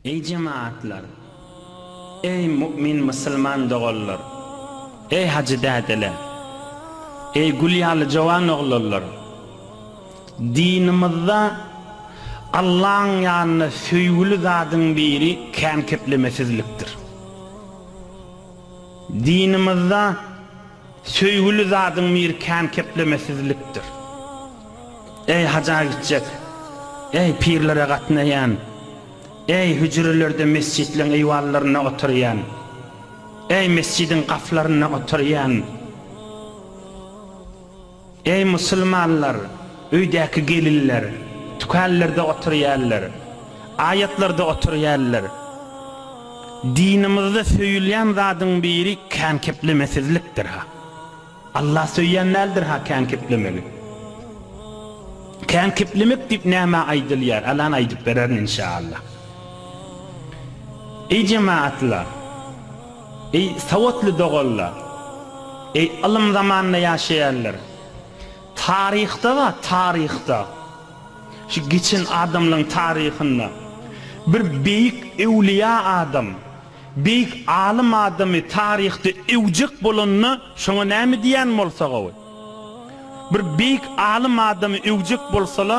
Eý jemagatlar! Eý mu'min musulman doganlar! Eý hajy dädeler! Eý gül ýaly jowan oglanlar! Dinimizde Allaň ýanynda söýgüli zadyň biri kän keplemesizlikdir. Dinimizde söýgüli zadyň biri kän keplemesizlikdir. Eý haja gitjek! Eý pirlere gatnaýan! Eý hüjrelerde mesjitleň eýwanlarynda oturýan! Eý mesjidiň gapylarynda oturýan! Eý musulmanlar! Öýdäki gelinler, tükänlerde oturýanlar, aýatlarda oturýanlar! Dinimizde söýülýän zadyň biri kän keplemesizlikdir-ha. Allah söýýän däldir-ha kän keplemegi. Kän keplemek diýip nämä aýdylýar, alan aýdyp bererin inşaallah. Eý jemaatlar! Eý sowatly doganlar! Eý ylym zamanynda ýaşaýanlar! Taryhda-da taryhda, şu geçen adamlaryň taryhynda bir beýik öwlüýä adam, Beýik alym adamy taryhda öwjek bolanda şoňa näme diýen bolsa gowy? Bir beýik alym adamy öwjek bolsala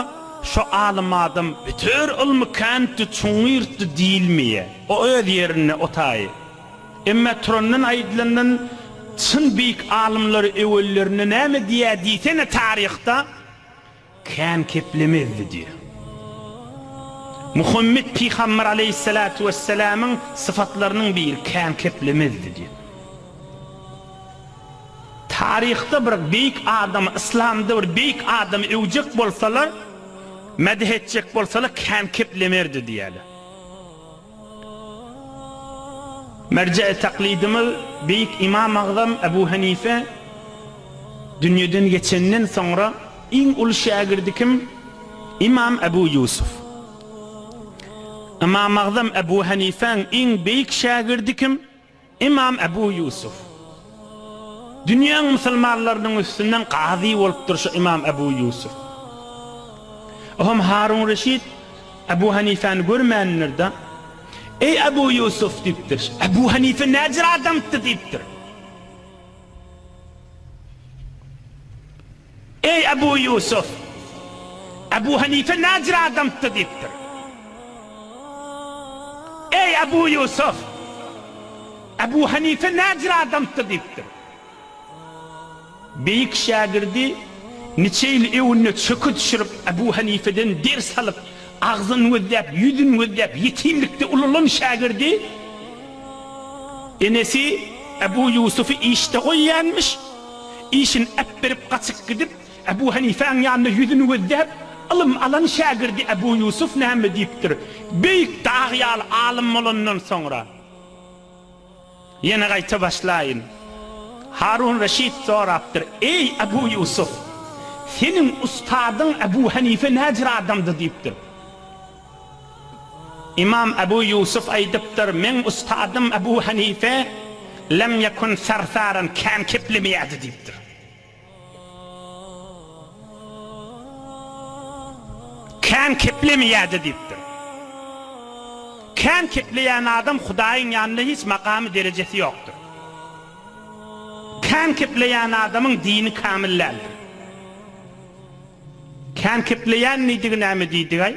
şo alym adam beter ylmy käntdi çuňňyrtdy diýilmeýä. O öz ýerinde o taýy. Emme turandan aýdylandan çyn beýik alymlary öwenlerinde näme diýä diýsene taryhda Kän keplemezdi diýýär. Muhammet pygamber aleýhissalatu wessalamyň syfatlarynyň biri kän keplemezdi diýýär. Taryhda bir beýik adamy, yslamda bir beýik adamy öwjek bolsalar, medh etjek bolsalar kän keplemerdi diýýärler. Merje-i taklidimiz beýik Ymam Agzam Ebu Henife dünýeden geçenden soňra iň uly şägirdi kim? Ymam Ebu Ýusuf. Ymam Agzam Ebu Henifäň iň beýik şägirdi kim? Ymam Ebu Ýusuf. Dünýäň musulmanlarynyň üstünden kazy bolupdyr şu Ymam Ebu Ýusuf. Ohm Harun Reşit Ebu Hanifäni görmändir-de, Eý Ebu Ýusuf diýipdir. Ebu Hanife näjür adamdy diýipdir. Eý Ebu Ýusuf! Ebu Hanife näjür adamdy diýipdir. Eý Ebu Ýusuf! Ebu Hanife näjür adamdy diýipdir. Beýik şägirdi niçe ýyl öwünde çöke düşürip Ebu Hanifeden ders alyp, agzyny gözläp, ýüzüni gözläp ýetimlikde ulalan şägirdi enesi Ebu Ýusufy işde goýýanmyş, işini äpberip gaçyp gidip Ebu Hanifäň ýanynda ýüzüni gözläp ylym alan şägirdi Ebu Ýusuf näme diýipdir, beýik dag ýaly alym bolandan soňra. Ýene gaýta başlaýyn. Harun Reşit sorapdyr, Eý, Ebu Ýusuf! Seniň ustadyň Ebu Hanife näjür adamdy? diýipdir. Ymam Ebu Ýusuf aýdypdyr, Meň ustadym Ebu Hanife lem ýekun sarsaran, kän keplemeýärdi diýipdir. Kän keplemeýärdi diýipdir. Kän kepleýän adam Hudaýyň ýanynda hiç makamy derejesi ýokdur. Kän kepleýän adamyň dini kamil däldir. Kän kepleýän diýdigi näme diýdigaý?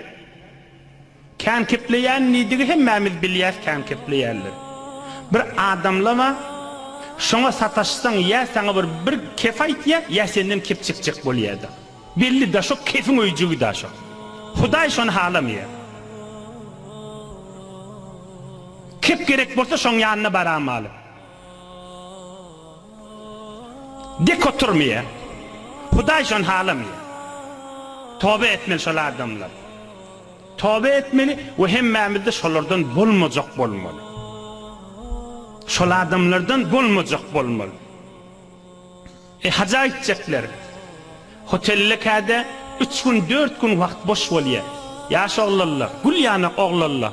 Kän kepleýän diýdigi hemmämiz bilýäs kän kepleýänler. Bir adamla bar, şoňa sataşsaň ýa saňa bir bir kef aýtýa, ýa senden kep çekjek bolýada. Belli da şo kefiň öýjügi da şo. Hudaý şony halamaýa. Kep gerek bolsa şoň ýanyna baramaly. Dek oturmaýa. Hudaý şony halamaýa. Toba etmeli şol adamlar. Toba etmeli we hemmämizde şolardan bolmajak bolmaly. Şol adamlardan bolmajak bolmaly. E haja gitjekler. Hotelde käde üç gün dört gün wagt boş bolýa. Ýaş oglanlar, gül ýanak oglanlar.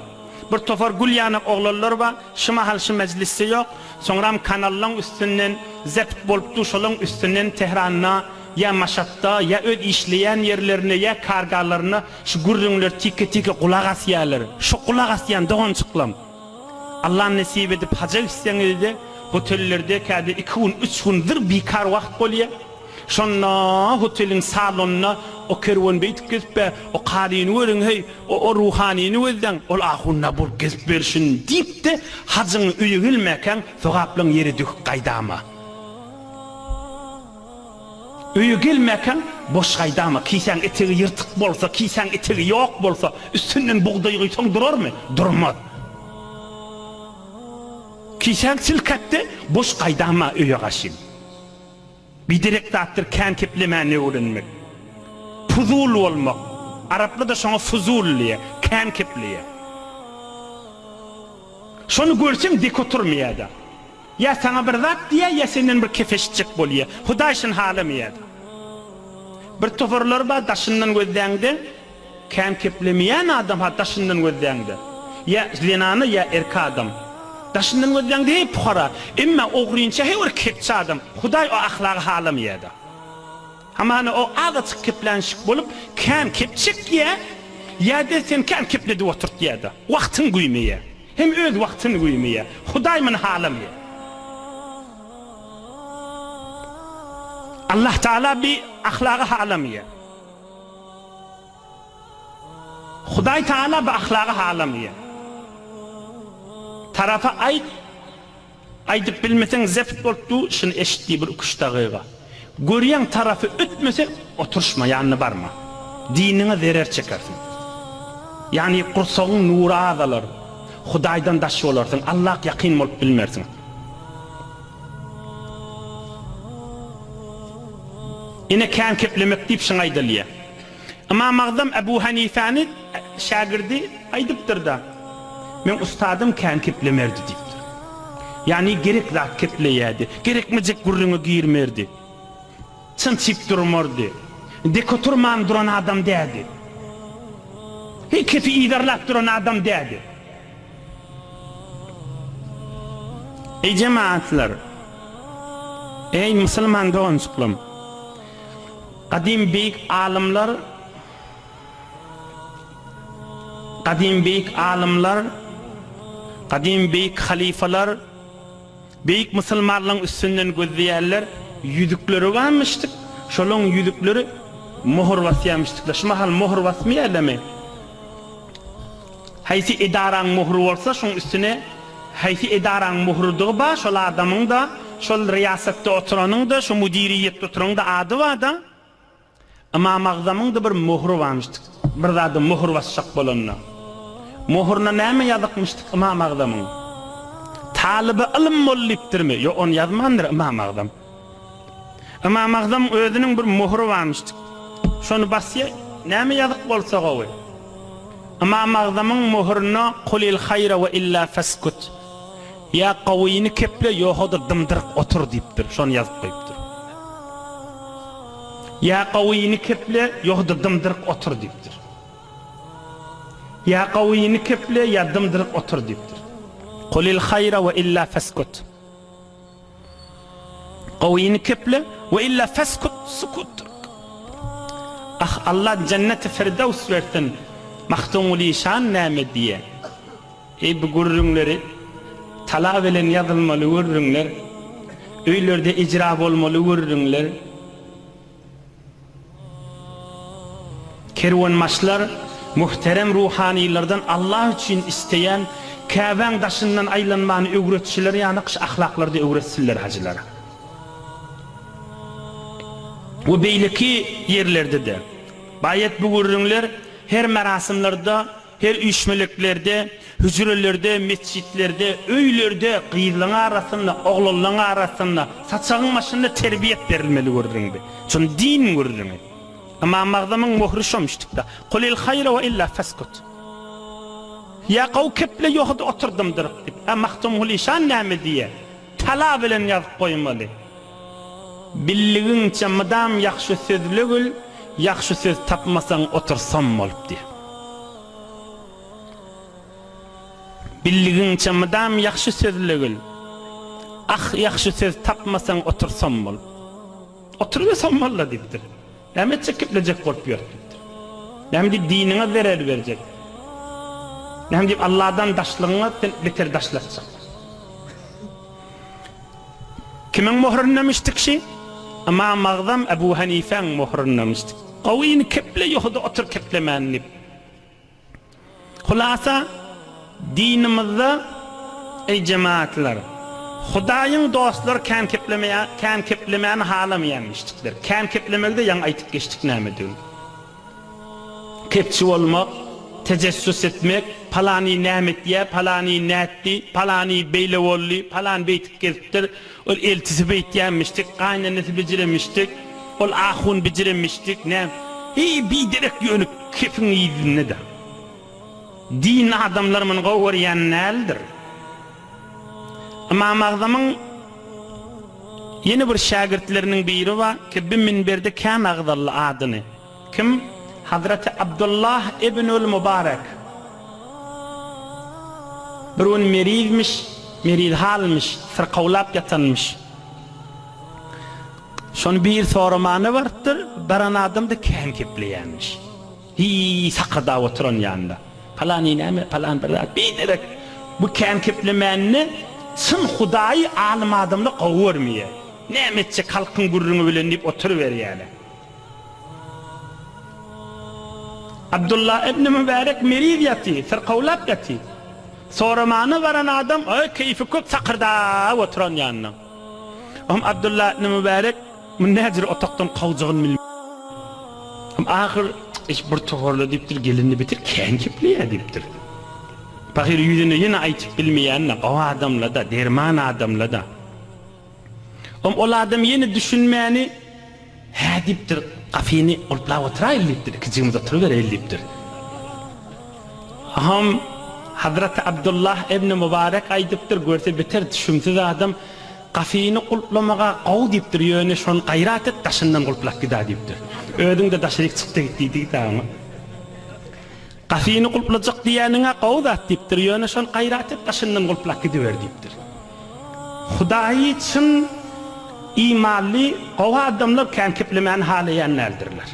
Bir topar gül ýanak oglanlar bar, şu mahal şu mejlisde ýok. Soňram kanallaň üstünden zept bolup dur, şolaň üstünden Tehranda. ýa Maşatda, ýa öz işleýän ýerlerinde, ýa kargalarynda şu gürrüňler tike-tike gulak asýarlar. Şo gulak asýan doganjyklam, Allah nesip edip haja gitseňizde, hotellerde käde iki gün, üç gün zyr bikar wagt bolýar. Şonda hoteliň salonynda o kerwen beýdip gezip-ä, o karyny görüň, heý, o ruhanyny gözläň, ol ahun-da bolup gezip berşin diýip-de, hajyňy öýe gelmäkäň sogaplaň ýere döküp gaýdama. Öýe gelmäkäň boş gaýdama. Kisäň etegi ýyrtyk bolsa, kisäň etegi ýok bolsa, üstünden bugdaý guýsaň durarmy? Durmaz. Kisäň silkäp-de, boş gaýdama öýe gaşyn. Biderek zatdyr kän keplemäni öwrenmek. Puzul bolmak. Araplar-da şoňa fuzul diýýär. Kän kepleýär. Şony görseň dek oturmaýar-da. Ýa saňa bir zat diýýär, ýa senden bir kep eşitjek bolýar. Hudaý şuny halamaýar-da. Bir toparlar bar daşyndan gözläňde Kän keplemeýän adam ha daşyndan gözläňde. Ýa zenana ýa erki adam. Daşyndan gözläňde heý pukara. Emma ogrynça heý bir kepçi adam. Hudaý o ahlagy halamaýada. Hamana o azajyk keplänşik bolup kän kep çekýä ýa-da sen kän kepledip oturtýada. Wagtyň güýmeýä. Hem öz wagtyny güýmeýä. Hudaý muny halamaýa. Allah Taala bi ahlagy halamaýa. Hudaý Tagala bu ahlagy halamaýar. Tarapa aýt, aýdyp bilmeseň zept bolup dur, şuny eşit diý bir iki-üç dagyga. Görýäň tarapy ötmese oturyşma, ýanyna barma. Diniňe zerer çekersiň. Ýagny gursagyň nury azalar, Hudaýdan daş bolarsyň, Allak ýakyn bolup bilmersiň. Ine kän keplemek diýip şuňa aýdylýar. Ymam Agzam Ebu Hanifäni şägirdi aýdypdyr-da, Meň ustadym kän keplemerdi diýipdir. Ýagny gerek zat kepleýärdi, gerekmejek gürrüňe girmerdi. Çynçyp durmardy. Dek oturman duran adam däldi. Heý kepi yzarlap duran adam däldi. Eý jemagatlar! Eý musulman doganjyklarym! Gadym beýik alymlar Gadym beýik alymlar Gadym beýik halyfalar Beýik musulmanlaryň üstünden gözleýärler ýüzükleri barmyşdyk şolaň ýüzükleri mohur basýarmyşdyklar şu mahal mohur basmaýarlarmy Haýsy edaraň möhri bolsa şoň üstüne haýsy edaraň möhrüdigi bar şol adamyň-da şol riýasatda oturanyň-da şo müdiriýetde oturanyň-da ady bar-da. Ymam Agzamyň-da bir möhri barmyşdyk bir zada möhür basjak bolanda. Möhrüne näme ýazykmyşdyk Ymam Agzamyň? Talyby ylym bol diýipdirmi? Ýok ony ýazmandyr Ymam Agzam. Ymam Agzamyň özüniň bir möhri barmyşdyk. Şony basýa näme ýazyk bolsa gowy. Ymam Agzamyň möhürine Kulil haýra we illa feskut. Ýa gowyny keple ýoga-da dymdyryk otur diýipdir. Şony ýazyp goýupdyr. Ýa gowyny keple ýoga-da dymdyryk otur diýipdir. Ýa gowyny keple ýa dymdyryk otur diýipdir. Kulil haýra we illa feskut. Gowyny keple we illa feskut sukutdyr. Ah Allah jenneti firdevs bersin Magtymguly işan näme diýýä. Eý bu gürrüňleri tala bilen ýazylmaly gürrüňler, öýlerde icra bolmaly gürrüňler. Kerwenbaşlar muhterem ruhanylardan Allah üçin isleýän Käbäň daşyndan aýlanmany öwretşiler ýaly şu ahlaklarda öwretsinler hajylara. We beýleki ýerlerde-de. Baýat bu gürrüňler her merasymlarda, her üýşmeleklerde, hüjrelerde, mesjitlerde, öýlerde, gyzlaň arasynda, oglanlaň arasynda, saçagyň başynda terbiýet berilmeli gürrüňdi. Şony din gürrüňi. Ymam Agzamyň möhri şomuşdykda. Kulil haýra we illa feskut. Ýa gowy keple ýohada otur dymdyryk diýip. Ä Magtymguly işan näme diýýä? Tala bilen ýazyp goýmaly. Bildigiňçe mydam ýagşy sözlegil, ýagşy söz tapmasaň otur som bolup diýýä. Bildigiňçe mydam ýagşy sözlegil, ah ýagşy söz tapmasaň otur som bolup. Oturyber sommalla diýipdir. Näme etjek geplejek bolup ýör diýipdir. Näme diýip diniňe zerer berjek. Näme diýip Alladan daşlygyňa sen beter daşlatjak. Kimiň möhründemişdik şi? Ymam Agzam Ebu Hanifäň möhründemişdik. Gowyny keple ýohda otur keplemän diýip. Hulasa, dinimizde, eý jemagatlar, Hudaýyň dostlary kän keplemeýär, kän keplemäni halamaýanmişdikler. Kän keplemegi-de ýaňy aýtyp geçdik nämedigini. Kepçi bolmak, tejessüs etmek, palany näme etýär, palany nätdi, palany beýle boldy, palan beýtip gezipdir, ol eltisi beýtýänmişdik, gaýynenesi bejiremişdik, ol ahun bejiremişdik, näme, heý biderek ýöne kepiň yzynda-da. Dinli adamlar muny gowy görýän däldir. Ymam Agzamyň ýene bir şägirtleriniň biri bar, ki bi minberde kän agzaldy adyny. Kim? Hazreti Abdullah ibnül Mubarek. Bir gün merizmiş, meriz halmyş, syrkawlap ýatanmyş. Şony biri soramana barypdyr, baran adam-da kän gepleýänmiş. Hiý, sakyrdap oturan ýanynda. Palany näme, palan bir zat, biderek. Bu kän keplemänini çyn hudaýy alym adamlar gowy görmeýär. Näme etjek halkyň gürrüňi bilen diýip oturyberýärler. Abdullah ibn Mübärek meriz ýaty, syrkawlap ýaty. Soramana baran adam, aý, keýpi köp sakyrdap oturan ýanynda. Ohm Abdullah ibn Mübärek Muny näjür otagdan kowjagyny bilmän, ahyr iş bir toparla diýipdir, gelende beter kän kepleýär diýipdir. Pahyr ýüzüne ýene aýtyp bilmeýän-de, gowy adamla-da, derman adamla-da. Om ol adam ýene düşünmäni, Hä diýipdir, gapyny gulplap oturaýly diýipdir, ikijigimiz oturybereýli diýipdir. Aham Hazraty Abdullah ibn Mubarek aýdypdyr, görse beter düşümsiz adam, Gapyny gulplamaga gowy diýipdir, ýöne şony gaýrat et daşyndan gulplap gidä diýipdir. Özüň-de daşaryk çyk-da git diýdigi-dä oňa. Gapyny gulplajak diýýäniň-ä gowy zat diýipdir, ýöne şony gaýrat et daşyndan gulplap gidiber diýipdir. Hudaýy çyn imanly gowy adamlar kän keplemäni halaýan däldirler.